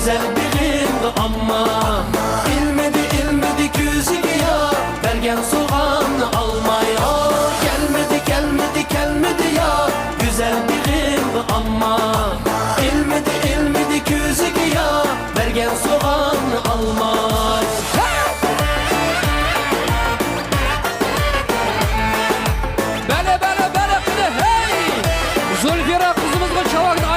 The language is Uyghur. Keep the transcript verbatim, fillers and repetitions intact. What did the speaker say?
گۈزەل بېغىمغا ئامما، ئىلمىدى، ئىلمىدى كۆزىگە يا، بەرگەن سوغاننى ئالماي. ئا، كەلمىدى، كەلمىدى، كەلمىدى يا، گۈزەل بېغىمغا ئامما، ئىلمىدى، ئىلمىدى كۆزىگە يا، بەرگەن سوغاننى ئالماي. بەلە، بەلە، بەلە، قېنى، ھەي! زۇلفىرا قىزىمىزغا چاۋاكنى